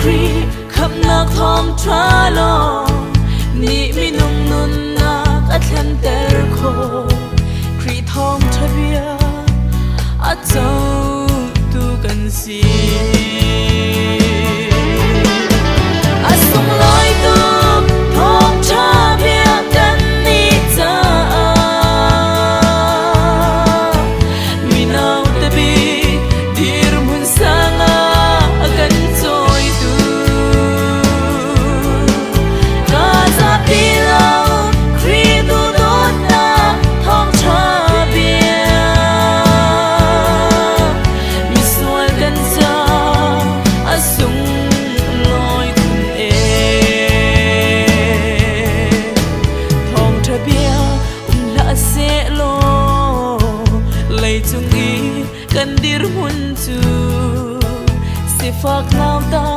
Khrih khamhnak thawngṭha lawng nih minung nunnak a thlenter khawh. Khrih thawngṭha bia a cotu kan si. A sunglawi tuk thawngṭha bia kan nih caah mino te dirhmun sang ah a kan cawitu. Ka zapi lo Khrih duhdawtnak thawngṭha bia. Misual kan ca a sunglawi khun ee. Thawngṭha bia um hlah sehlaw leicung i kan dirhmun cu sifak nauta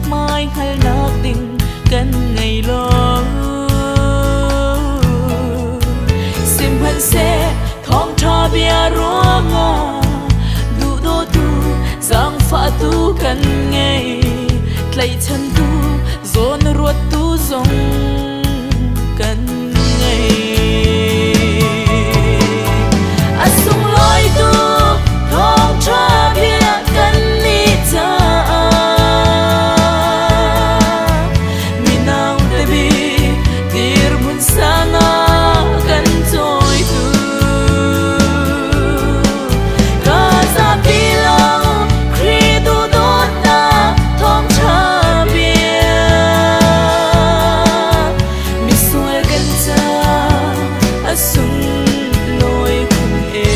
hmai hngalnak ding kan ngei lo. Sihmanhseh thawngṭha bia ruangah duhdawtu zaangfahtu kan ngei tlaihchantu zawnruattu zong kan ngei. A sunglawi tuk thawngṭha bia kan nih caah mino te bik dirhmun sang ah kan cawitu. Ka zapi lo Khrih duhdawtnak thawngṭha bia misual kan ca a sunglawi khun ee.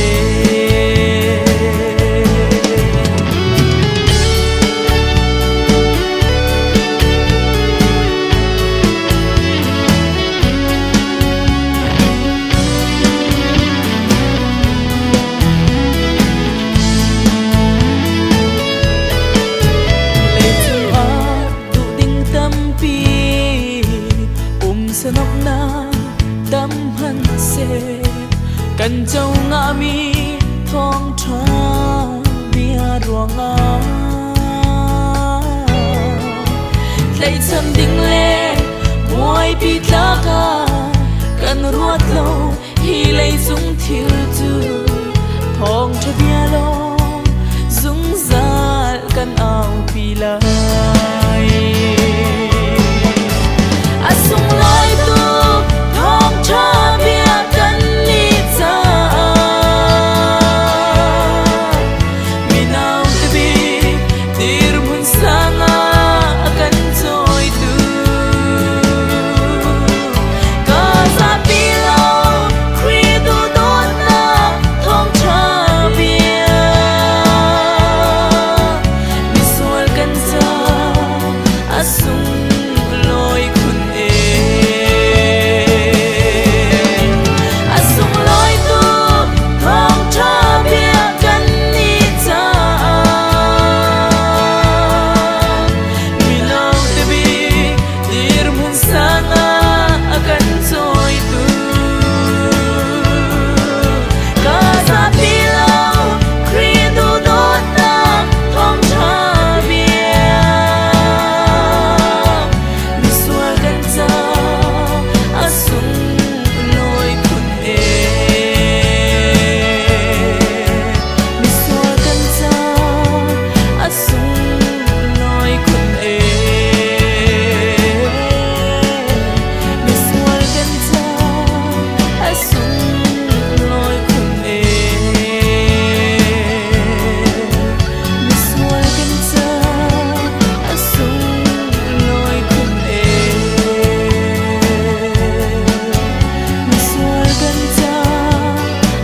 Leicung ah duh ding tampi pumsanawknak tam hmanhseh kan co ngahmi thawngṭha bia ruangah tlaihchan ding le buaipi tlak ah kan ruat lo hi leicung thil cu thawngṭha bia lawng zungzal kan aupi lai. A sunglawi tuk thawngṭha bia kan nih caah mino tebik dirhmun sang ah a kan cawitu. Ka zapi lo Khrih duhdawtnak thawngṭha bia misual kan ca a sunglawi khun ee. A sunglawi tuk thawngṭha bia kan nih caah mino tebik dirhmun sang ah a kan cawitu. Ka zapi lo Khrih duhdawtnak thawngṭha bia misual kan ca a sunglawi khun ee. Misual kan ca a sunglawi khun ee. Misual kan ca a sunglawi khun ee. Misual kan ca a sunglawi khun ee. Misual kan ca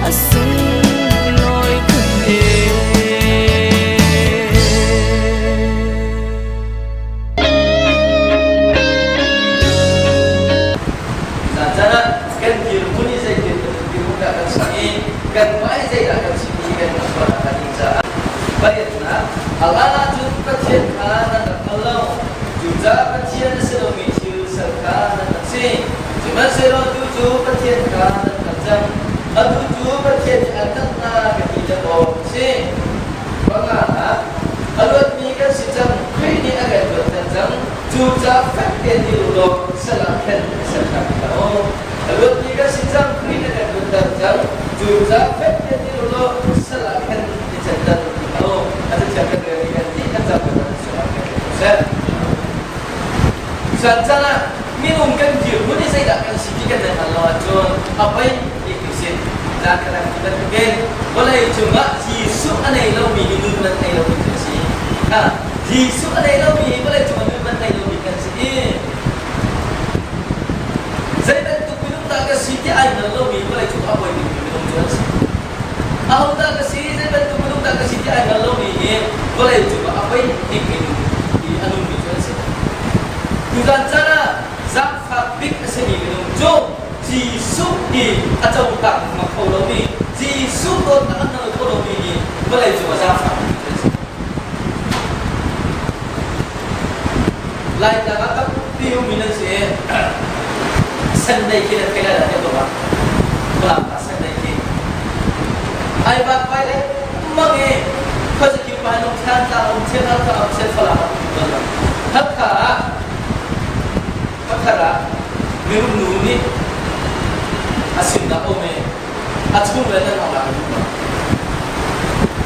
a sunglawi khun ee. Caan ah kan dirhmun i zeitin dirhmun dah kan si i kanmah i zeidah kan si ti kan ruah a ding caah pariatnak hlan ahcun Pathian kha nan rak hngal lo. Cucaah Pathian a si lomi thil sal kha nan rak si. Sihmanhsehlaw tu cu Pathian kha nan hngalh cang. Atu cu Pathian nih an hngalh hna ka ti deuh awk a si. Panganak, a luatmi kan si cang. Khrih nih a kan luatter. Cucaah fek tein ti law sal ah khan i canter ti ko. A cathiang kan rel i kan ti kan cam kan sungah kan seh. Caan caan ah minung kan dirhmun i zeidah kan si ti kan nan hngal lo ahcun a pei ti tu si. Zan kan ti bantukin vawlei cungah Jesuh a nei lomi hi nun man nei lomi cu a si. Ha, Jesuh a nei lomi hi vawlei cungah nun man nei lomi kan si i zei bantuk minung dah ka si ti ai hngal lomi vawlei cung a poi bikmi minung cu an si. Ahodah ka si, zei bantuk minung dah ka si ti ai hngal lomi hi vawlei cungah a poi bikmi i a nungmi cu an si. Tuzan caan ah zaangfak bik a simi minung cu Jesuh hi a cohlang hmang kho lomi, Jesuh dawtnak a hngal kho lomi hi vawlei cungah zaangfak bikmi cu an si. Laitlang ah tampi ummi nan si. Sunday khi nan thei lai dah tiah tuah. Falam ah Sunday khi. Ai bak vai le mang i khuazakip pa nung thlan tlang um thian halkha um thian Falam ah um bal lo. Halkha ah pakhat ah mirum nu nih a sinnak um i a chung le nan hong lak duh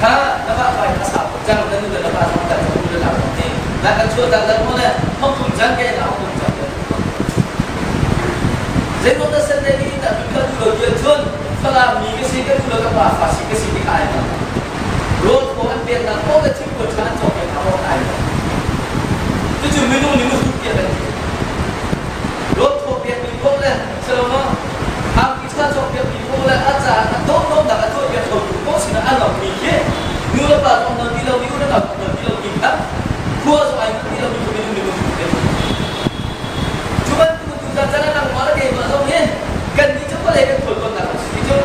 kha na va vai a sa cang nan nu le na pa zong kan nu le na zong ni na kan chuah tak dan mo le hong kum cang ke na hong kum cang zeimaw na sen ni na tu ka du lo dia chun falam mi ka si ka du lo ka pa fa si ka si ti ai ma road ko an pian na ko le thim ko chan chok ke ka ho ai ma tu chu minung ni mu tu kia kan ti road tho pian mi ko le salomo Angki ṭha cawkpiakmi pawl le a caah a dawhdawhnak a tuahpiak khotu pawl sinah a ngammi khi nu le pa zong nawl ti lomi u le nau zong nawl ti lomi kha khua zong ai ngamh ti lomi cu minung minung cu Cu bantuk tu zan zan nangmah le keimah zong hi kannih cu vawlei kan khualtlawnnak kan si ti cu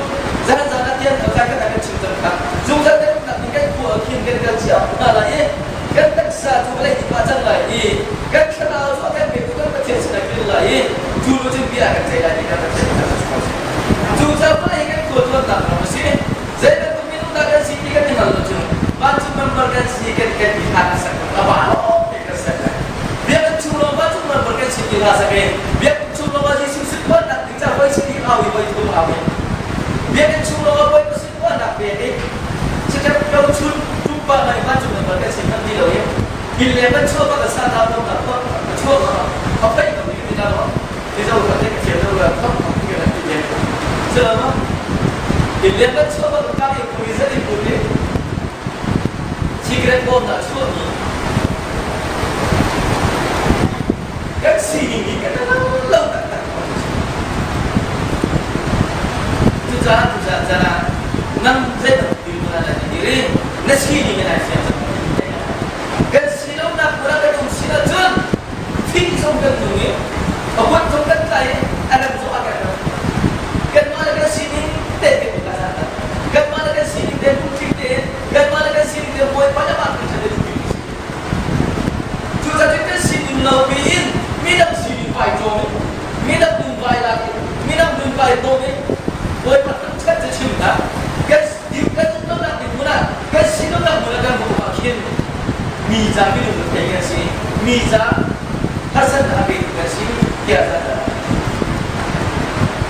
zan zan ah tian zan kan kan chim cang kha zungzal kan umnak ning kan khua khin kan kal cio hna lai i kan taksa cu vawlei nih pah cang lai i kan thlarau cu a kan petu kan Pathian sinah kir lai i cu lu cun bia kan ceih lai ti kan Pathian nih kan chim cu caah vawlei kan khualtlawnnak ram a si zei bantuk minung dah kan si ti kan i hngal lo cun vancung member kan si kan kan i hlan sak a ba lawng te kan ser lai biakinn chung lawng vancung member kan si ti hla sak i biakinn chung lawng ah Jesuh sunparnak ding ca voi si au i voi thum au i biakinn chung lawng ah Bawipa sunparnak pek i Sachem lo chun tumpa ngai vancung member kan si hmanh ti lo i Inn le kan chuah bak a sa ta bawm na khor a chuah a phei ko ni ti lo Mizo ka te ka thiam lo la khor ti ka ti te Selama inn le kan chuah bak ka in pui zat in pui cigarette bawm na chuah mi kan sining hi kan lo lo tak tak cucaah cucaah cana nang zei bantuk dir mana na diri na sining na siam Kan si lonak hmun ah kan um si ahcun thing zong kan nung i a huat zong kan tlai i a rem zong a kan rem. Kanmah le kan sining te kan i zat. Kanmah le kan sining te lungthin tein kanmah le kan sining te Bawipa le mah kan ṭhat i duhmi si. Cucaah kan sining lo piin midang sining vai cawm in midang nun vai lak in midang nun vai tawm in Bawipa thangṭhat cu chim hlah. Kan kan um lonak ding hmun ah kan si lonak hmun ah kan hmuh ah khin mi ca minung na thei kan si mi ca harsatnak a petu kan si tiah zat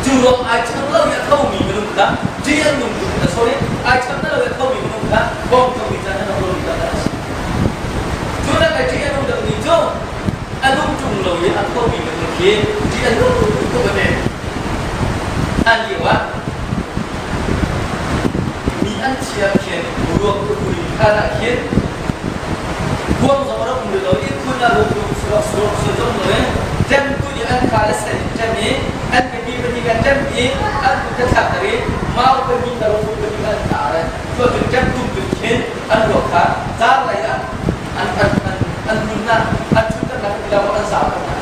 cu ruang ai chang lo i a thomi minung kha ṭih an nung tu na sorry ai chang lo i a thomi minung kha bawm khomi ca na lo mi ta si cu nak ai ṭih a nung deuh ni cu a nung ṭung lo i a thomi minung khi ṭih a nung tuk a te an lio ah Mi an chia khin ruak ui khan ah khin kuang zong a rak um rih lo i khun ah ruak suak suak suak zong lo i ṭem tu nih an kha le sen in ṭem i an pahnih pahnih kan ṭem i an kut ka thlak ter i mau pahnih ka ruak pahnih an tar i cu cun ṭem tum cun khin an ruak kha car lei ah an an an an hun na an chut nak ti lo an zau hna.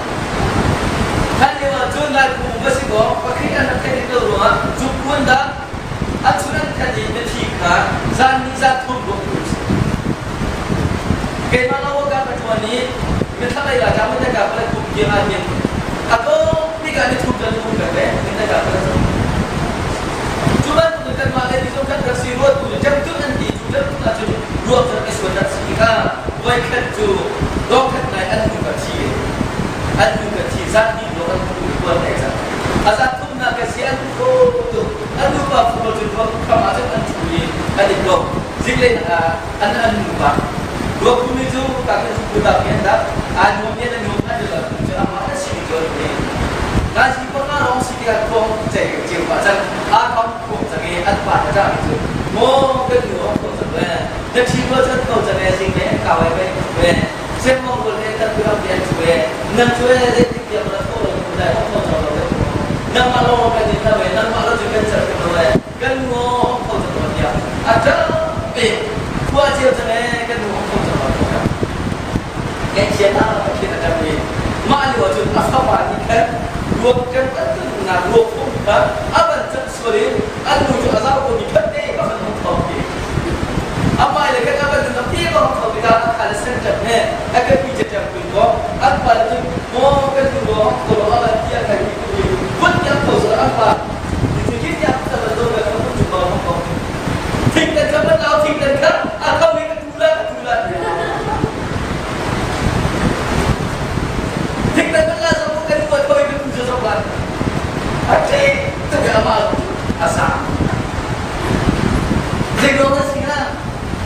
Hlan lio ah cun Laikung va si kaw pakhat an rak theih lo ruangah zukpuan dah a chun an khat i na thi kha zan ni zan thum ruak tu si. Keimah lo ka ka ṭuan i mithla lei la ka mithla ka pala kum tiang ah hin a tlawm bik ah ni thum kan um peng ve mithla ka pala cu bantuk in kanmah le mi zong kan rak si ruat tu ṭemtun an ti cu ṭemtun ahcun ruak cu rak i suan rak si kha voikhat cu dawkhat nai an hnu ka thi an hnu ka thi zat ni ruak an hnu kuan ai cang a zat thumnak ka si an phu tu an nupa phu cun ruak kham. Zinglei an an nupa. Ruak mi cu ka kan cu ta pian dak an nuam pian an nuam an lo cu amah na si cu ni. Na si pa nga rong si tiah kong chei chiu pa chan a thong khuang chang i an pa ta mi cu mo kan nu ong ko chang we na thi ko chan ko chang e sing le ka wai pe we sem mong ko le kan tu pian chu we nan chu we le tik tiang la tho lo ku dai ong ko chang lo we nang ma lo kan ni ta we nang ma lo chu kan char ko we kan ngo ong ko chang lo tiah a ta pe khua chiu chang e kan nu ong ko chang lo Ngaihchiat ah Pathian a ṭap i mah lio ahcun a fapa nih khan ruak kan nak ruak phung kha a van canh sual i an nu cu a zau ko mi khat te ba khan hong thawng ti. Amah le kan a van nun te ba hong thawng tikah a kha le sen ṭap he a kan pi ṭap kun ko an pa le cun maw kan nu maw hong tho lo a van ti a kan ti kun i vun tiang tho sual an pa ti tiang ta van do kan hong cu ma hong kong thing kan kha van lau thing kan kha a kho i ka tu la ka tu la Thing kan la zo kan kuat hoi kan tu zo ban. A ṭi tuk i amah a sa. Zeiruang na si hnga?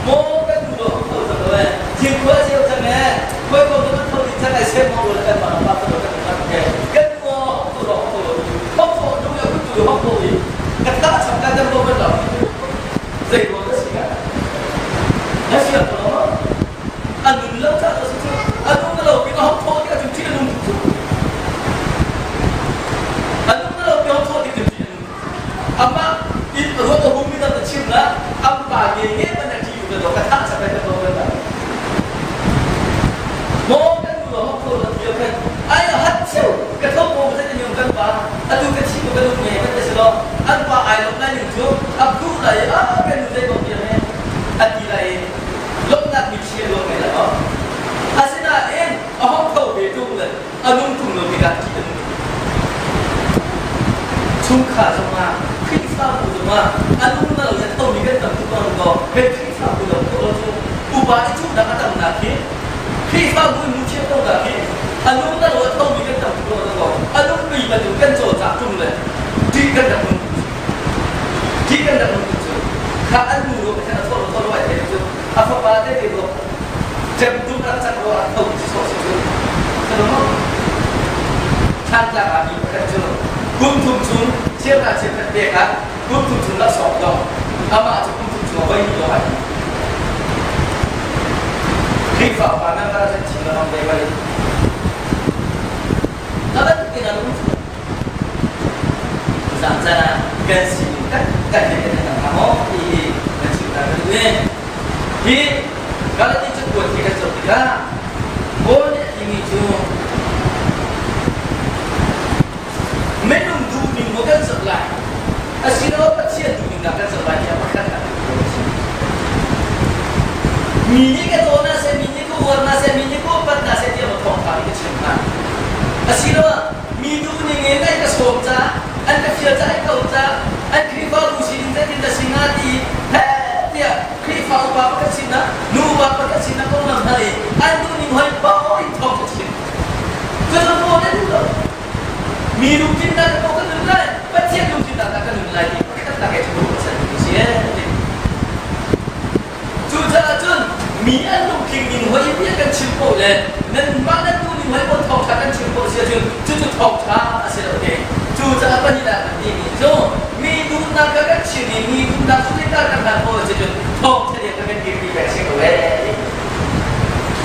Maw kan nu lo tho cang lo eh. Thing khua sio cang eh. Khoi ko kan tho ding cang ai sem mo lo kan ma pa ko kan kan ke. Kan nu tho lo tho lo. Hong tho nu ya kun tu hong tho i. Ka ta cham ka dam lo ban lo. Zeiruang na si hnga? Na sia ko lo. A nun lo ca cu cu a nung na lo pi a hong thaw ti ahcun ṭih a nung tuk cu. A nung na lo pi hong thaw ti cun ṭih a nung. Amah in ruat a hum mi dang na chim la am pa nge nge man a ṭih u ka thah sak lai ka lo kan Maw kan nu hong thaw lo ti khan ai hat cheu ka tho ko ba zai kan pa atu ka thi ko ka nung nge kan si lo an pa ai lom lai ning cu a phu lai a kan nu zei bang piang he a ti lai lawmhnak mitthli a luang men lai maw? Asinain a hong tho ve ṭung le a nung ṭung lo tikah ṭih a nung. Chungkhar zongah, Khrihfabu zongah a nung na lo i a thomi kan tam tuk ko kaw kan Khrihfabu lo khawh lo cu upa i cuhnak a tamnak hi Khrihfabu in muṭhiam ko dah hi a nung na lo a thomi kan tam tuk lo kaw a nungpi bantuk kan cawlcang ṭung le ṭih kan rak nung Ṭih kan rak nung cu kha an nu ruak khan a thawh thawh ai thei cu a fapa te te ruak ṭem dum rak cak ruak a tho ci sawh si cu sanu Thantlang ah mi pakhat cu kum thum chung chiamna chiamkhat pek ah kum thum chung laksawng dong amah cu kum thum chung a voi hnih lawng ai Khrihfa upa member ah cun chim lengmang ve bal a bantuk in a lung Tuzaan caan ah kan sining taktak hi kan hngal hnga maw ti hi kan chim ta kan duh i hi Galati cakuat hi kan zoh tikah Paul nih a timi cu minung duhning maw kan zoh lai asiloah Pathian duhning dah kan zoh lai tiah pakhat a Mi nih ka daw hna seh, mi nih ka uar hna seh, mi nih ka upat hna seh tiah maw thawngṭha hi ka chim hna. Asiloah mi duhning in an ka sawm caah, an ka fial caah, an ka um caah, an Khrihfabu sining zeitin dah si hnga ti heh tiah Khrihfa upa pakhat sinah, nu upa pakhat sinah konglam hna i an duhning hoi paoh in thawng ka chim. Cucu pawl an duh lo. Mi lungtlinnak in maw kan nun lai, Pathian lungtlinnak dah kan nun lai ti pakhatnak he cu a san mi si. Cucaah cun mi an lungtling ning hoi bia kan chim ko le nanmah nan duh ning hoi paoh thawngṭha kan chim ko si ahcun cucu thawngṭha a si lo te. Cucaah pahnihnak kan timi cu mi duhnak kha kan chim i mi duhnak cu zeidah kan hlan khawh si cun thawngṭha ding kha kan dirpi peng si ko ee.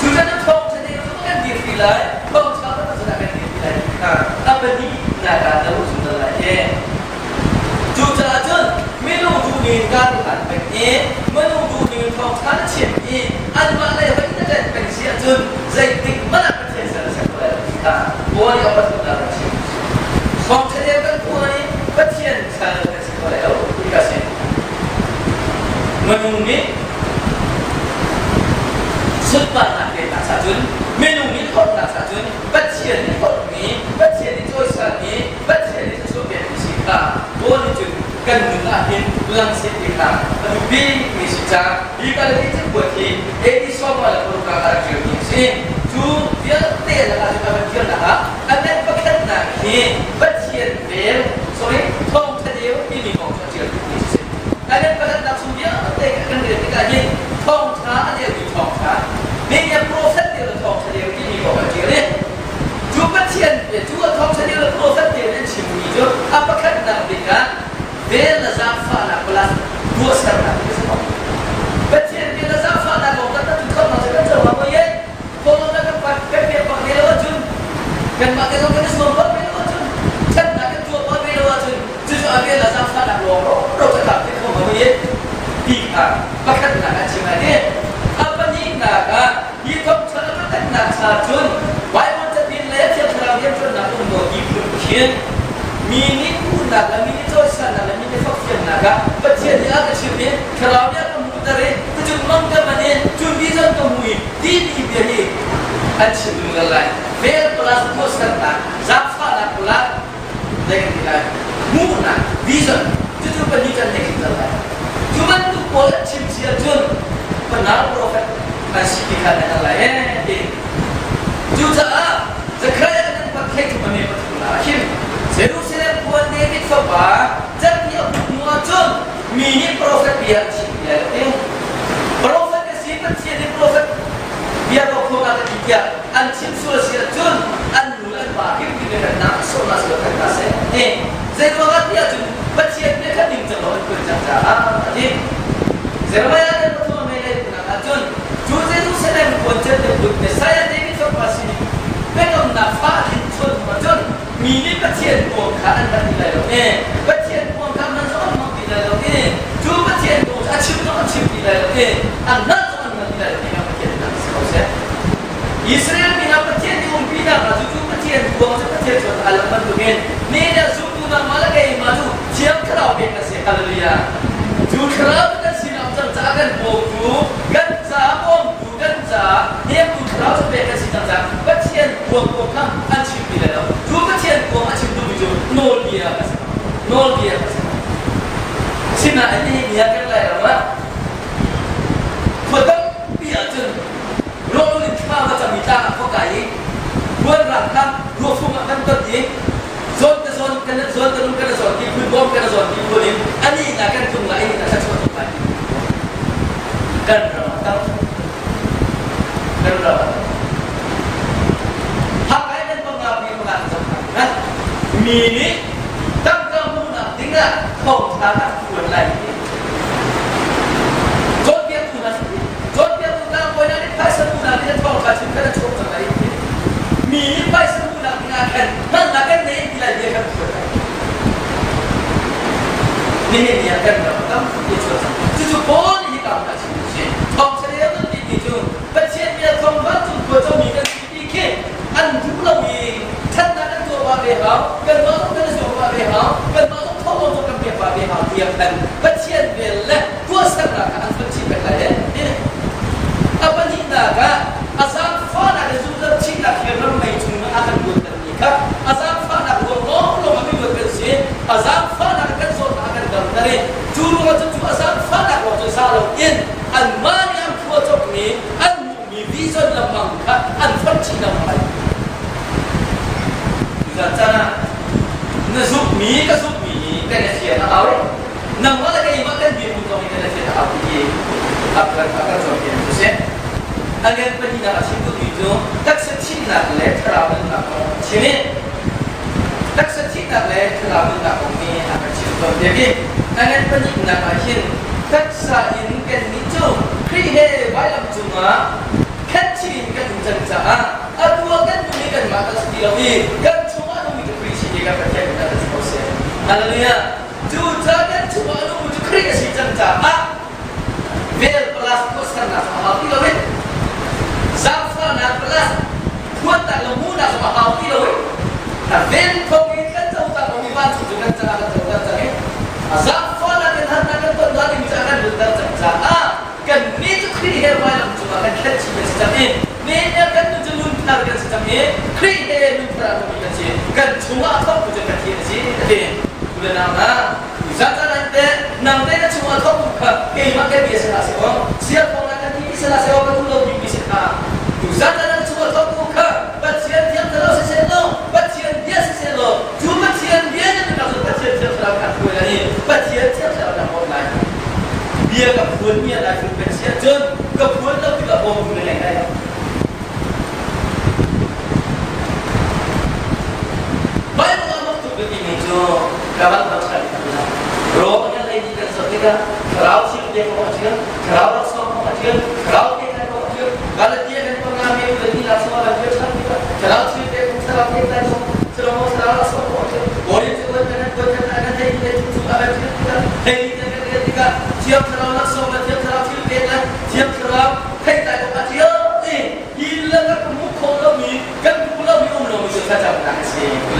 Cucaah thawngṭha ding cu kan dirpi lai, thawngṭha taktak cu kan dirpi lai ti kha a pahnihnak ah na ruh zungzal lai ee. Cucaah cun minung duhning kan hlan peng i minung duhning thawngṭha na chim i anmah lei hoih na ṭanh peng si ahcun zeitik hmanh ah Pathian sal na ser ko lai lo ti kha Paul nih a pathumnak a chim. Thawngṭha deu kan phuan i Pathian sal kan si ko lai lo ti kha a si. Minung nih sunparnak peknak caah cun minung nih hlawtnak caah cun Pathian nih hlawtmi Pathian nih cawisanmi Pathian nih thluachuah pekmi si kha Paul nih cun kan nun ah hin lang seh ti kha a duhpi mi si caah hi Galatia cakuat hi AD 26 ah a rak ṭialmi a si. Cu vialte lakah cun a van ṭialnak ah a ngan pakhatnak hi Pathian vel sorry thawngṭha deu timi kong cu a ṭial duhmi a si. A ngan pakhatnak chung vialte kan rel tikah hin Kanmah te zong kan i zuam bal ve lo ahcun, ṭhatnak kan tuah bal ve lo ahcun, cucu a vel a zaangfahnak lawng ro ca tlak te kho ma i ti kha pakhatnak ah chim ai ti. A pahnihnak ah hi thawngṭha a pakhatnak cha cun Bible catin le Thiang Thlarau rianṭuannak um maw ti phun khin mi nih hmuhnak le mi nih cawisannak le mi nih fakfiannak ah Pathian nih a ka chimh i Thlarau nih a ka hmuhter i cucun mang ka man i cu vision ka hmu i timi bia hi an chim zungzal lai. Vel plus tuahsernak, zaangfahnak plus zei kan ti lai hmuhnak vision cucu pahnih kan nei zungzal lai. Cu bantuk pawl an chim si ahcun panal prophet an si ti kha nan lai ee ti. Cucaah Zechariah kan pat thei thum a me pathum ah hin Jerusalem khua David fapa can i a hmuh hnu ahcun mi nih profet bia an chim ti lai lo ti. Profet ka si Pathian nih profet bia ko kho ka ti tiah an chim sual si ahcun an nu le an pa hrimhrim in kan nak sawh na sual kan ta seh ti. Zeiruangah ti ahcun Pathian bia kha ning cang lo an tuan cang caah a ti. Jeremiah kan pathum a mei lei nak ahcun cu Jerusalem khuan cel te put Messiah David fapa sin biakamnak fa thin chuan hnu ahcun mi nih Pathian kong kha an hngal ti lai lo i Pathian kong kha man zong an hmang ti lai lo i cu Pathian kong cu a chim zong a chim ti lai lo i an hngalh zong an hngal ti lai lo ti kha Pathian nih si ko seh. Israel mi hna Pathian nih umpinak hna cu cu Pathian kuang cu Pathian chuan a lang bantukin ni nih zumtu nangmah le keimah cu Thiang Thlarau pek na si. Hallelujah. Cu Thlarau cu kan sinah um cang caah kan bawmtu, kan ca bawmtu, kan ca hnemtu Thlarau cu pek kan si cang caah Pathian kuang kong kha an chim ti lai lo. Cu Pathian kuang a chim duhmi cu nawlbia a si. Nawlbia a si. Sinain nihin ni ah kan Lairam ah khua tampi ahcun rawlul in thla va cam i tlang ah khua kai i puanrang kha ruafung ah kan ton i zawn te zawn kan zawn te lung kan zawn ti phun bawm kan zawn ti phun in ani na kan tlung lai na thluachuah tuk lai kan ram ah tam kan ram ah Hakai kan panga pi panga zong kan mi nih tangka hmuhnak dingah thawngtha kan phuan lai Cawnpiaktu hna si. Cawnpiaktu tlangbawi hna nih phaisa hmuhnak ding ah thawngṭha chim khan a chuak cang lai ti. Mi nih phaisa hmuhnak ding ah khan hngalhnak kan nei ti lai bia kan phuan lai. Nihin ni ah kan ram tampi a chuak cang. Cucu Paul nih hika hmun ah chim a si. Thawngṭha rel kan timi cu Pathian bia thawng vancung khua comi kan si ti khi an duh lo i ṭhatnak kan tuah pah ve hau, kanmah zong kan i zuam pah ve hau, kanmah zong thawhlawm zong kan pek pah ve hau tiah khan Pathian vel le tuahsernak kha an fonh chih peng lai e. A pahnihnak ah a zaangfahnak le zumhter chihnak he ram mei chung ah a kan luattermi kha a zaangfahnak ruang lawnglawng ah miluat kan si. A zaangfahnak kan zawtnak a kan damter i cu ruangah cun cu a zaangfahnak ruang cu za loin anmah nih an phuahcopmi an hmuhmi vision lengmang kha an fonh chih lengmang lai. Tuzan caan ah na zumhmi ka zumhmi hi kan i fian a hau. Nangmah le keimah kan dirhmun zong hi kan i fian a hau ti hi a kan a kan cawnpiak cu si. A ngan pahnihnak a chim duhmi cu taksa thihnak le thlarau nunnak kong a chim i taksa thihnak le thlarau nunnak kong hi a kan chim cawnpiak i a ngan pahnihnak ah hin taksa in kannih cu Khrih he vailam cungah khenchih in kan um cang caah atu ah kan nun i kanmah kan si ti lo i kan chungah nungmi cu Khrih si ti kan Pathian min ah kan si ko seh. Hallelujah. Cucaah kan chungah a nungmi cu Khrih a si cang caah vel plus tuahsernak a hau ti lo i zaangfahnak plus phuannak le hmuhnak zong a hau ti lo i a vel thawng in kan cohlang lomi vancung cu kan caah kan cohlang cang i a zaangfahnak in harnak kan ton hna ding caah kan nunter cang caah kannih cu Khrih he vailam cungah kan khenhchih kan si cang i nihin kan nun cu nunthar kan si cang i Khrih he nunthar a hmumi kan si kan chungah a thawktu cu Pathian a si a ti u le nau hna Zatan te nang te na chungah thawktu kha keimah ka bia si hlah seh aw sia thawng kan ti si hlah seh aw ka duh lo bikmi si kha tu zatan na chungah thawktu kha Pathian thiang thlarau si seh law Pathian bia si seh law cu Pathian bia na nunnak cu Pathian thiang thlarau kan hruai lai i Pathian thiang thlarau kan bawmh lai bia ka phuan mi a lai fung kan si ahcun ka phuan lo tikah bawmtu na ngei lai lo Bible ah mak tuk timi cu ka van rak ṭhan Rom kan lei ni kan zoh tikah thlarau thil pek kong a ṭial thlarau laksawng kong a ṭial thlarau pek kong a ṭial Galatia kan panga me le ni laksawng a ṭial ṭhan tikah thlarau thil pek kong thlarau pek lai.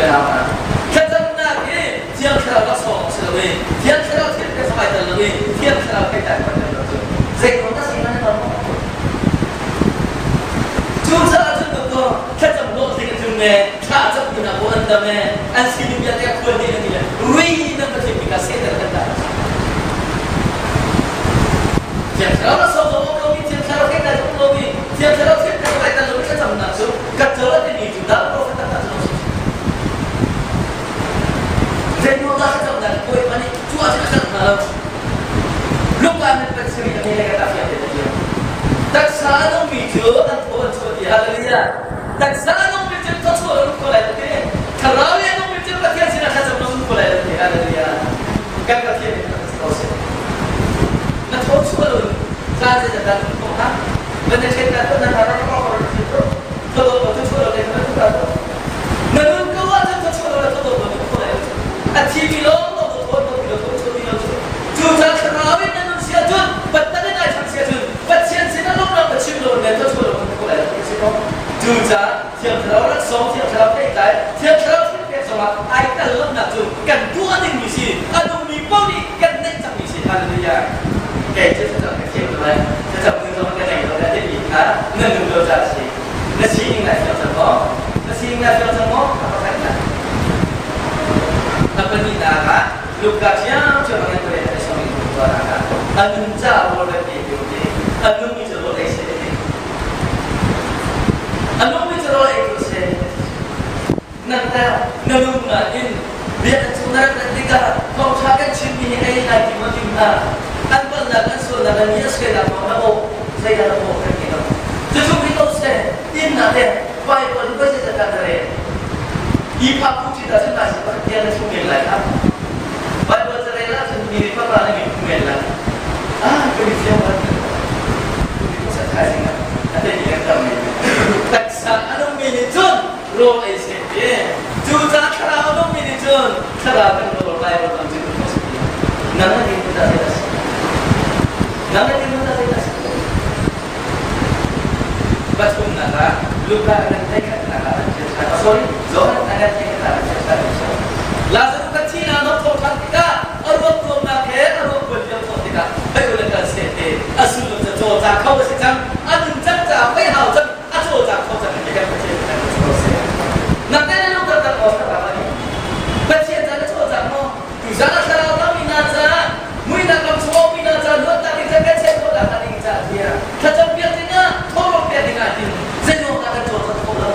Thlacamnak hi Thiang Thlarau laksawng a si lo i Thiang Thlarau thil pek zong ai tel lo i Thiang Thlarau theihtlai hman tel lo cu zeiruang dah si nan ton? Cucaah cun dawtdaw thlacam hlawhtling a tlung e, thla a cam hna bu an dam e, an sining vialte a khual dih an ti le rui nan Pathian bik ah Satan kan dah. Thiang Thlarau laksawng zong um lomi, Thiang Thlarau theihtlai zong um lomi, Thiang Thlarau thil pek zong ai tel lomi thlacamnak cu ka tel a timi cu dah profet taktak cu a si. Zeiruang dah thlacamnak hi Bawipa nih cu ahcun a tlanh hna lo? Luka nih Pathian a le ka fiang te a Taksa a nungmi cu an thaw an chuah ti hallelujah. Taksa a nungmi cu thawchuah an kho lai ti. Thlarau i a nungmi cu Pathian sinah thlacam an kho lai ti hallelujah. Kan Pathian nih kan ko seh. Na thaw chuah lo caan zeizat dah um ko ha? Van na ṭhen na na rak rak rak rak thawdawt lo thawchuah lo na tu ta na nun ko ahcun thawchuah lo le thawdawt lo na kho lai lo a thimi lawng lawng lo thawn lo lo thawchuah ti lo cu cu ca thlarau in na nun si ahcun pattan in ai chang si ahcun Pathian sin ah lawmnak na chim lo le thawchuah lo na kho lai lo ti si ko cu ca Thiang Thlarau laksawng Thiang Thlarau theihtlai Thiang Thlarau thil pek zongah ai tel lonak cu kan tuah dingmi si a nungmi paoh nih kan neih cangmi si hallelujah kei cu thlacam ka thiam lo lai thlacam ding zong ka ngei lo lai timi kha na nun lo ca si na sining nai fiang cang maw na sining nai fiang cang maw a pakhatnak a pahnihnak ah Luka ṭhiamṭhiam a ngan pale an i song in tuahnak ah a nun ca rawl kan pe ti a nungmi cu rawl ei seh ti a nungmi cu rawl ei tu seh nang ta na nung nain biakinn chung na rak rat tikah thawngṭha kan chimmi hi ei lai ti maw tim hna an palhnak an sualnak an yes ke nak na aw zeidah na aw kan ti lo cucu ri ko seh innak le Bible voi zeizat dah na rel i phak phu ṭi dah cun nai si pakhat tiang na chung men lai kha Bible ca rel ahcun mi nih pakra na mi phu men lai ah ka mi fiang ban mi thaizing ah a tei mi kan tam men taksa a nungmi nih cun rawl ei seh ti cu ca thlarau a nungmi nih cun thlarau kan rawl Bible bang cu kan si nang na din dah zei si nang na din dah zei si pathumnak ah Luka nan theikhatnak ah an thil ṭhan sorry Johan an theikhatnak ah an thil ṭhan Lazarus ka thi na nok tho ṭhan tikah a ruak tuamnak he a ruak buan lio thawh tikah hei ule kal seh te a sullam cu caw ca kho a si cang a nun cang caah hei hau cang a caw ca kho cang ti kan Pathian kan ko seh nak te na lung tak aw thlarau ani Pathian ca na caw cang maw tu zan a thlarau tami na ca muinak lam chung mi na ca luatnak ding ca kan check khawh nak ding ca tiah thlacam piak dingah thawhlawm piak dingah tin zeiruang dah kan caw cang kho lo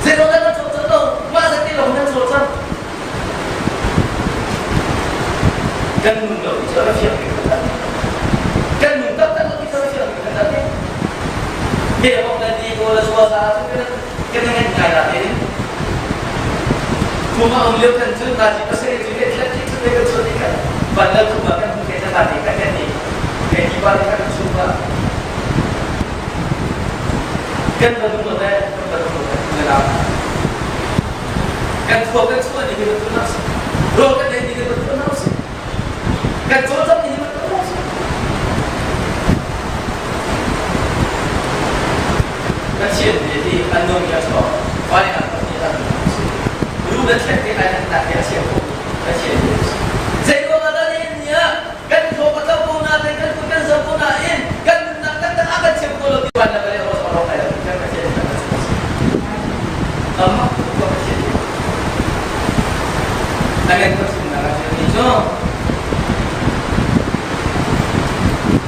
zeiruang dah kan caw cang lo mah zat ti lo nan caw cang Kan nung lo ti cu a fiang mi kan Kan nung taktak lo ti cu a fiang mi kan dah He hong le ti ko la chua sa cu kan kan ngan ngai la te Kuma um lio kan cun na ji pasari cu ke thlat ti cu kan chu ti kan van la kuma kan hmu ke ta ti kan kan ni ke ti ba kan chu ba kan ba dum lo le kan ba dum lo le na Kan khua kan chuah ni hi bantuk hna si. Rawl kan ei ni hi bantuk hna si. Kan cawlcangh ni hi bantuk hna si. Pathian nih hi an nung i a chuak. Vai nak nih an nung si. Ru le thlet te ai nak hi a siam ko. Pathian nih si. Zei ruang ah dah ni ah kan khua ka tlo ko na te kan kut kan zo ko na in kan nunnak taktak a kan chim ko lo ti van le vale ro ro kai kan Pathian nih kan si. Amah tu Pathian nih a kan pathumnak ah cun cu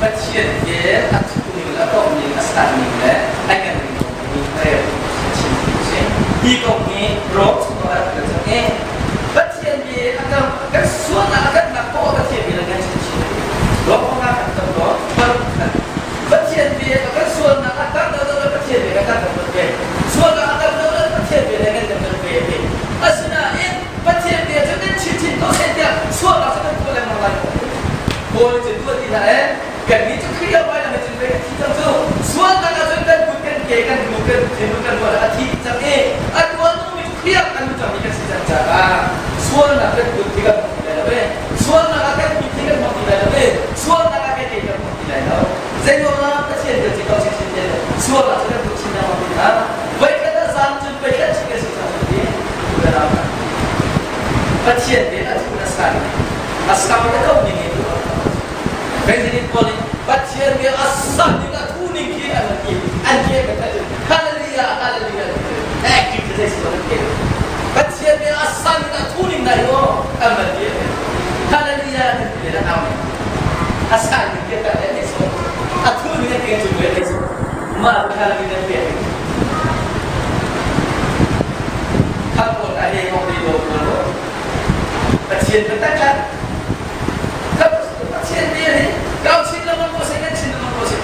Pathian he a thuhning a tawhning a sanning le a kan ning rel a chim si. Hi kong hi Rom chung ah rak cang i Pathian bi a kan kan sualnak a kan nak poah Pathian bi kan chim chin. Rom panga kan tam lo kan Pathian bi a kan sualnak a tam lo lo Pathian bi kan kan kan ve. Sualnak a tam lo lo Pathian bi kan kan kan ve ti. Asinain Pathian bia cu kan chim chin ko seh tiah sualnak cu kan tuah lengmang lai. Paul cu tuah ti hlah eh kan nih cu Khrih lo vai lam cun pei kan thi cang cu sualnak ah cun kan kut kan ke kan hnu kan thinlung kan ruah a thi cang i a tuan mi cu Khrih ah kan cang mi kan si cang caah sualnak kan kut hi kan hmang ti lai lo e sualnak ah kan mit hi kan hmang ti lai lo e sualnak ah kan ke kan hmang ti lai lo zei ruangah Pathian kan si ko sin sin te sualnak cu kan kut chin lengmang ti hna voi khat ah zan cun voi khat chin kan si cang ti tu le ram. A sang le ko ning in President pawl nih Pathian bia a sang ning a thu ning khi an ti an ti ka ta hallelujah hallelujah ek ki ka si an ti Pathian bia a sang ning a thu ning nai o an van ti hallelujah kan ti le na a sang ning ke ta le so a thu ning an ti chu le so ma hallelujah pe Khat pawl a he kong ti lo Pathian biatak kha Pathian bia hi kau chin lengmang ko seh kan chin lengmang ko seh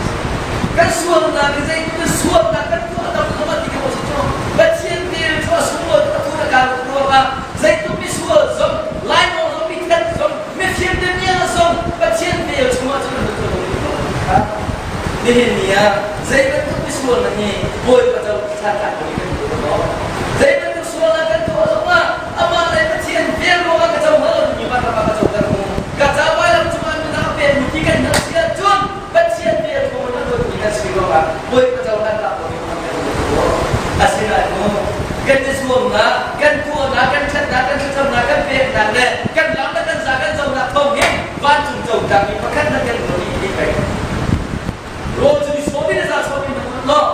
kan sualnak hi zeitluk in sualnak kan tuah tam lengmang ti ko seh cu Pathian bia cu a sunglawi a thu a kau ruangah zeitluk misual zong lainawng zong mithat zong mifim damiah zong Pathian bia chungah cun an lut kho lo nihin ni ah zei bantuk misual na hi Bawipa co ṭhat kan tuah zei bantuk sualnak kan tuah zongah amah le Pathian vel ruangah ka co hnga lo timi van ram ah ka coter mu. Ka ca vailam cungah nunnak a pekmi ti kan hngalh si ahcun Pathian vel thawngin a luatmi kan si ruangah Bawipa cohlan tak lomi kan kan tuah. Asinain mu kan i zuamnak, kan tuahnak, kan ṭhatnak, kan thlacamnak, kan peknak le kan lam le kan za kan conak thawng hin vancung cotlakmi pakhat hmanh kan tuah rih ti peng. Rawl cu ni sawm in a za sawm in na hmuh law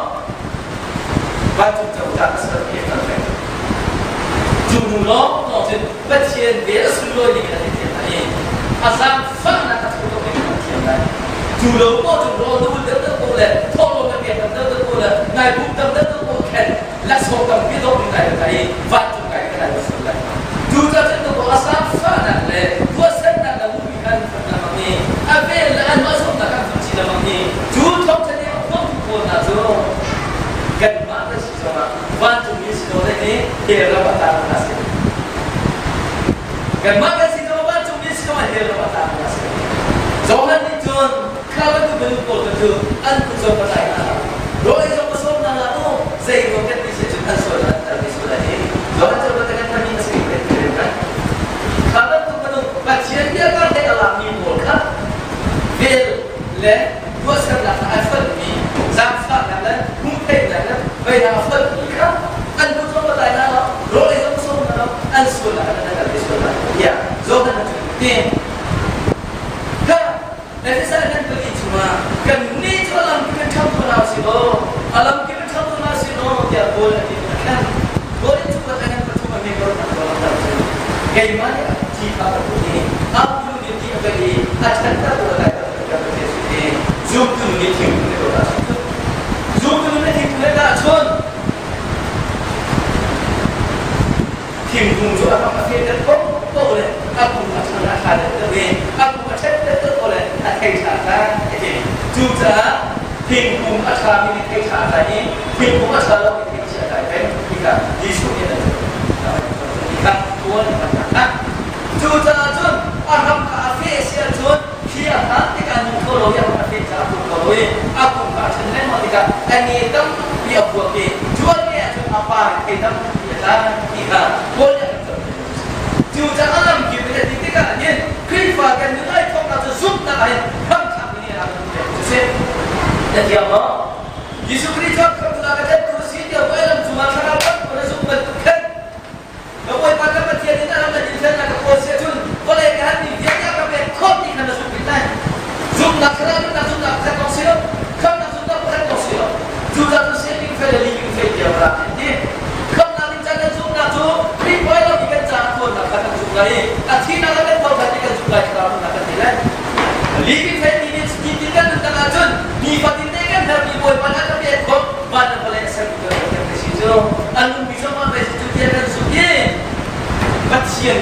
vancung cozah a ser ke kan pek. Cu hnu lawng lawng cun Pathian vel a sunlawi ding in a thiam lai i a zaangfahnak a thu tuk in a thiam lai. Cu lo maw cun rawl na ul deuh deuh ko le thawhlawm na pek tam deuh deuh ko le nai bum tam deuh deuh ko khen laksawng tampi dawh in nai lai i vancung kai ka lai sual lai. Cu ca cun na a zaangfahnak le tuahsernak le mumi kan fak lamang i a vel le anmah zumhnak kan fak chin lamang i cu thawngṭha nih a phuangtu pawl hna cu kanmah kan si zongah vancungmi si lo le hi hell ram ah tang hna si. Kanmah kan si zongah vancungmi si zongah hell ram ah tang hna si. Johan nih cun kha bantuk minung pawl cu an kut zong ka tlai hna lo. Rawl ei zong ka sawm hna hlah u. Zei ruang kan ti si cun an sual an tar sual lai i Johan cu kan kan mi a si kan ti lai. Kha bantuk minung Pathian bia kar he a lakmi pawl kha vel le tuahsernak a falmi zaangfahnak le hmuhtheihnak le veinak a falmi kha an kut zong ka tlai hna lo, rawl ei zong ka sawm hna lo, an sualnak an kan tar sual lai tiah Johan cu ti. Kha Efesa kan pali chungah kan nih cu a lam kan ṭhang ko hna si law a lam kan ṭhang ko hna si law tiah Paul a ti a khan Paul in cukhat a kan pathum a mi ko kan ko lam cu keimah nih a thi kha ka put i a pulu nih ti a ka i a ṭhanter ko lai ka ka ka si ti zumtu nih thingkung ne ko dah zumtu nih thingkung ne dah chun Thingkung cu a ram a fehter ko le a kung a ṭhan a ṭha deuhdeuh i a kung a ṭhet deuhdeuh ko le a thei ṭha kha a ti. Cucaah thingkung a ṭhami nih thei ṭha a tlai i thingkung a ṭha lomi thei chia a tlai peng ti kha Jesuh nih a ti kha tuan a hman. Cucaah cun a ram kha a feh si ahcun khi a hlan tikah nung kho lo i a ram a feh caah a pum kho lo i a kung kha a ṭhen lengmang tikah a nge tampi a puak i cu a nge ahcun a par in thei tampi a tla ti kha Paul nih a kan cawnpiak. Cucaah lamkip in a ti tikah hin Khrihfa kan nun ai thawknak cu zumhnak ah hin hramthlak mi nih a kan pek cu si. Na thiam maw? Jesuh Khrih cu khamhnak a tlettu a si tiah vailam cungah thlarau kan na zumh bantuk khan Ka Bawipa ka Pathian in a ram na dinfelnak ka kawl si ahcun vawlei ka halmi vialte a ka pek khawh ti kha na zumh rih lai. Zumhnak thlarau nunnak zumhnak pakhat kong si lo, khamhnak zumhnak pakhat kong si lo. Cucaah cun saving faith le living faith tiah rak an ti. Khamhnak ding ca kan zumhnak cu Khrih lo i kan caah tuannak kha kan zumh lai i a thihnak ah kan thawhṭhan ti kan zumh lai thlarau nunnak kan ti lai. Living faith ti nih ti kan nunnak ahcun nifatin te kan herhmi Bawipa nih a ka pek khawh van le vawlei a sermi kan Pathian si cu a nungmi zong ah pei cu tiah kan zumh i Pathian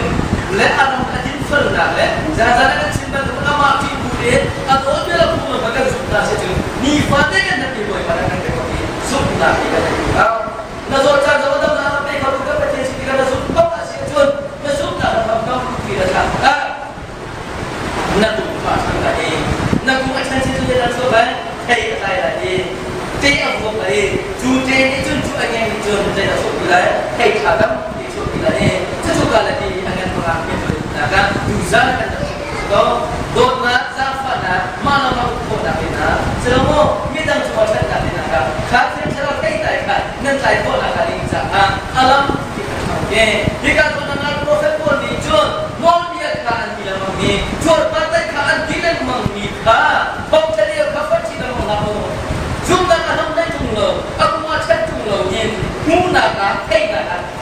le a ram a dinfelnak le zazan kan chim bantuk amah ṭih bu tein a nawlbia le phunglam kha kan zumh hna si cu nifate kan herhmi Bawipa nih a kan pek khawh i zumhnak hi kan herh ko. Na zawt caan zong a damnak a kan pe kho tu kan Pathian si tikah na zumh bak a si ahcun na zumhnak a hram kam ti na thlak na kum kha a ṭhan lai i na kum a ṭhan sin cu zeidah chuak lai thei a tlai lai i te a vuak lai i cu te nih cun cu a ngeng nih cun zeidah chuak ti lai thei ṭha tampi chuak ti lai i cucu ka le ti a ngan hmangah kan nak ah tuzan kan rak chim si ko dawtnak zaangfahnak mah le mah uk khawhnak in ah silomaw midang cungah ṭhatnak in ah kha thil thlarau thei tlai kha nan tlai khawhnak hnga ding caah a lam ti kan ṭhang ke hika zawn ah profet pawl nih cun nawlbia kha an ti lengmang i.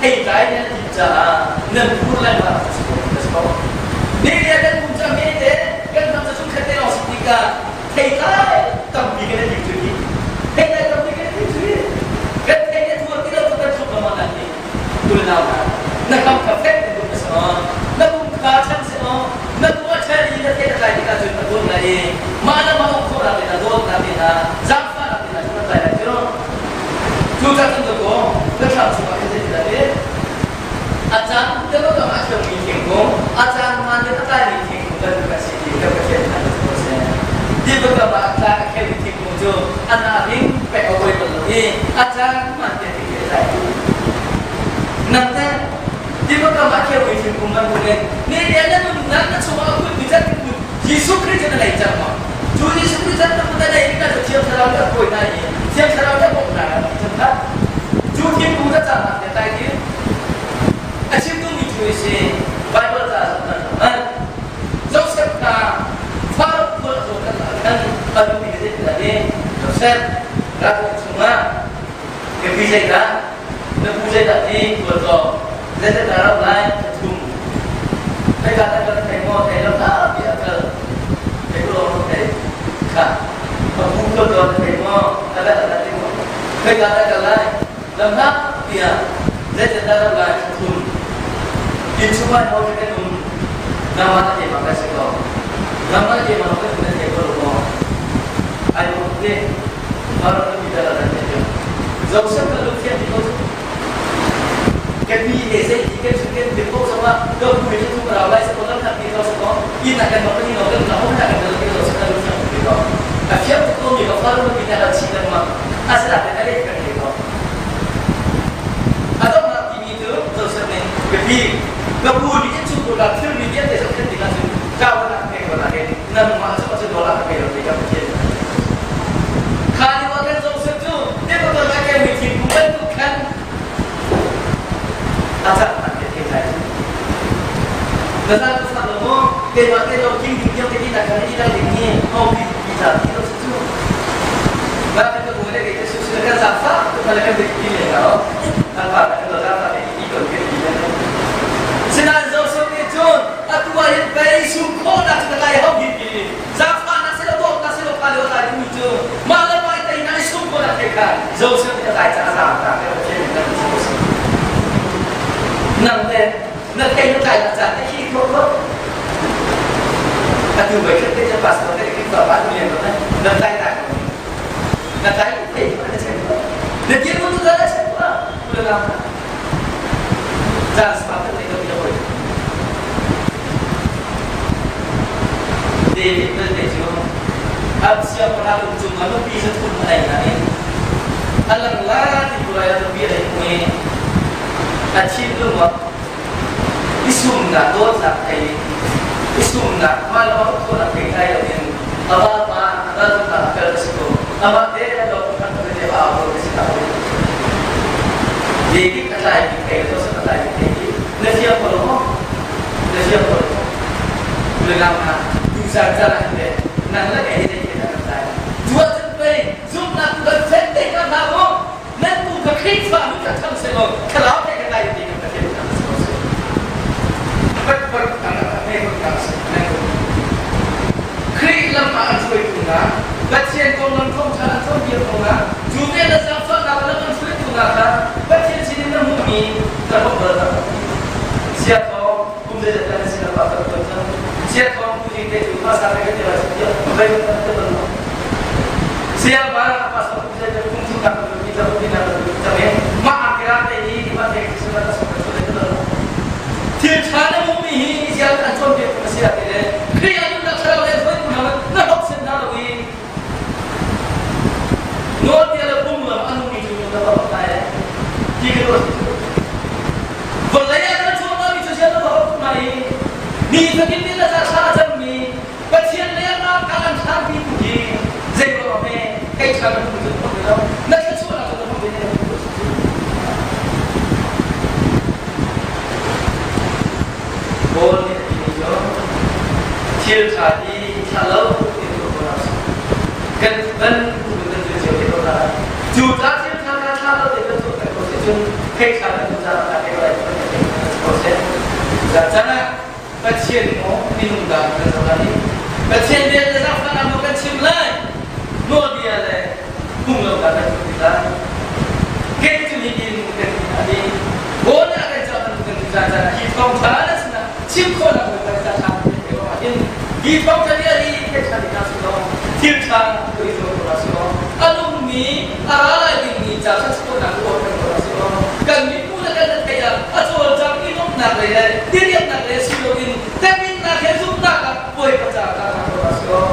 Theitlai nan din caah nan phur lai ma si ko ka si ko. Ni le kan kum cang he te kan ram cu khat te lawng si tikah theitlai tampi kan din cu hi. Theitlai tampi kan din cu hi. Kan thei le thuar ti lo cu kan thluk lama nan ni. Tulnau na na kam kha fek na kum si aw. Na kum kha chan si aw. Na kum a chan i na thei a tlai tikah cun a dawt lai i mah le mah uk khawhnak te hna dawtnak te hna zaangfahnak te hna cu na tlai lai cu. Cucaah cun dawkaw na thlam chungah khan zeitindah ti? A caan te bak ah a ṭhangmi thingkung, a caan hmaan in a tlaimi thingkung bantuk a si ti kan Pathian khan a si. Ti bakam ah a tlai a kheumi thingkung cu a hnah hing pek a uai bal lo i a caan hmaan te thing a tlai. Nang teh ti bakam ah a kheumi thingkung bantuk in ni le na nunnak na chungah a kulhmi can kun Jesuh Khrih cu na ngei cang maw? Cu Jesuh Khrih can na nei na cu Thiang Thlarau nih a kawi hna i Thiang Thlarau nih a bawmh hna lai cun kha cu thingkung ca cang te tai ti a chim duhmi cu a si Bible ca zoh hna Joseph kha Pharaoh khual a zawt kan khan a duhmi ka zeitindah ti Joseph rak chungah ka pi zeidah na pu zeidah ti khual zawng zeidah rak lai ka thum Hei ka kan thei maw thei lo ta ti a kal thei ko lo thei kha a pu khual zawng thei maw a dah a ti maw hei ka kal lai lam hlah tiah zeidah rak lai ka thum inn chungah ho kan um nangmah na keimah kan si ko nangmah na keimah kan na thei ko lo maw ai mo te Maro na mi dala nan te Joseph ka lung thiam ti ko kan mi he zei ti kan chung kan dir ko zong ah ka bu he chung rau lai sa ko lam nak ti ko sa ko in na kan ma ni no kan na ho na kan dal ti ko sa kan lung thiam ti ko a fiam ko mi ka fa lu mi na la chi kan ma asala te ale kan te ko a dong nak timi cu Joseph nih biapi ka pu nih in chung la thil mi vialte zohkhenh tikah cun ka nak pe ko la he nangmah cu cu dollar ka pe lo ti ka Pathian kha ni wa kan Joseph cu te ko lai kai mi thingkung bantuk khan a cak an te thei lai na za tu sa lo mo keimah te lo king ding tiang te ki na kan i dang ding hi hong bi bi za ti lo cu na kan ka bu le ke su su kan za fa tu khala kan dik ti le no an pa kan lo za fa te ki ko ke ti le sinain Joseph nih cun atu ah hin pei sum khawhnak cu ka tlai hau hi ti zaangfahnak si lo dawtnak si lo kha lio tlai dingmi cu mah le mah i tei na i sum khawhnak thei kha Joseph nih a tlai caah zaang ta ke Pathian nih kan si nang le na thei na tlai nak caan te khi khawh khawh atu bai khat te cu pastor te Khrihfa pa tu lian na tlai ta na tlai thei na chen na dir mu tu na chen tu la caan sa te ka bi hoi David belte cu an siangpahrang inn cung ah nupi zathum a nei nain a lang la ti tu lai ah nupi a nei i a thinlung ah i sumnak dawtnak thei i sumnak mah le mah ukhuanak thei tlai loin a vapa a ral a kal a si ko amah te lo khan te a au a si ko David a tlai mi thei Joseph a tlai mi thei na fiang ko lo maw na fiang ko lo maw Ulanam hna tuzan caan ah hin nang le kei hi zei kan tlai cu ahcun pei zumhnak kan fen te ka hna maw nan bu kha Khrihfa nu ka tham se law thlarau te ka tlai ti kan Pathian kan si ko si pat par tang ne ko ta si Khrih lam ah an hruaitu hna Pathian konglam thawngṭha an cawnpiak ko hna cu ve le zaangfahnak lam an hruaitu hna kha Pathian sinin na hmuhmi na hmuh bal tak Sia thawng kum zeizat dah na sin ah pa kan cang Sia thawng tu jing te cu hmasa te kan ti lai tiah vei kan ti bal lo Sia ba pastor kum zeizat kum thum nak kan ti cang ti nak kan ti cang e mah akira te hi ma te ki suna ka sok ka ti bal lo thil ṭha na hmuhmi hi zial an cawnpiak tu na si ah ti le Khrih ah nunnak thlarau le hruaitu hna na hlawk sin hna lo i nawlbia le phunglam a nungmi cu na va hawk lai ti ka ruah cu vawlei ah kan chuahmi cu zial na va hawk hna i ni fatin ni na ca thla a cammi Pathian lei ah ka an hlanpi tu hi zei ruang he kei ṭha na hmu cu na hmu lo na thluachuahnak cu na hmu ve na hmu cu Paul nih a timi cu thil ṭha hi ṭha lo ti tu ko hna sih. Kan ban tu kan zul cio te ko hna. Cu ca thil ṭha kha ṭha lo te kan tuah peng ko si cun thei ṭha kan tuah ca ṭha te. Chan ah Pathian maw minung dah kan zoh lai i Pathian bia le zaangfahnak maw kan chim lai nawlbia le phunglam dah kan zulh lai. Kei cu hitin kan ti hna i Bawi ah kan cah bantuk kan ti caan ah hi thawngṭha na sinah chim khawhnak kan kan cah ṭhan te ruangah hin hi thawngṭha bia hi thei ṭhan hna sih law thil ṭha tu i zuam ko hna sih law a nungmi a ra lai dingmi ca ṭhat khawhnak tu kan ko hna sih law kan mipu le kan theih ah a cawlcang i lawmhnak lei le diriamnak lei si loin teminnak he zumhnak ah Bawipa ca ka ko hna sih law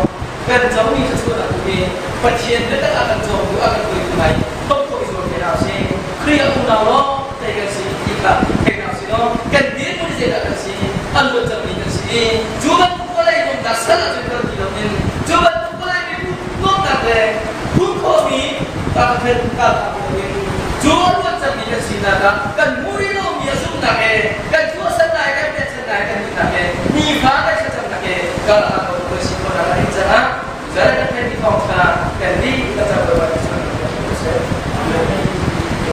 kan comi thluachuahnak tu hi Pathian biatak a kan cawmtu a kan hruaitu ngai thawk khawh i zuam te hna usih. Khrih a unau lawng te kan si ti kha thei hna usih law kan dirhmun zeidah kan si an luat cangmi kan si i cu bantuk vawlei nuamnak sal ahcun kal ti loin cu bantuk vawlei mibu nuamnak le phun khawhmi ka ka loin cu a luat cangmi kan sinak ah kan hmuh rih lomi a zumhnak he kan tuahsernak he kan pekchanhnak he kan nunnak he nifa kan thlacamnak he kal ah kan si khawhnak a ding caah zan kan theihmi thawngṭha.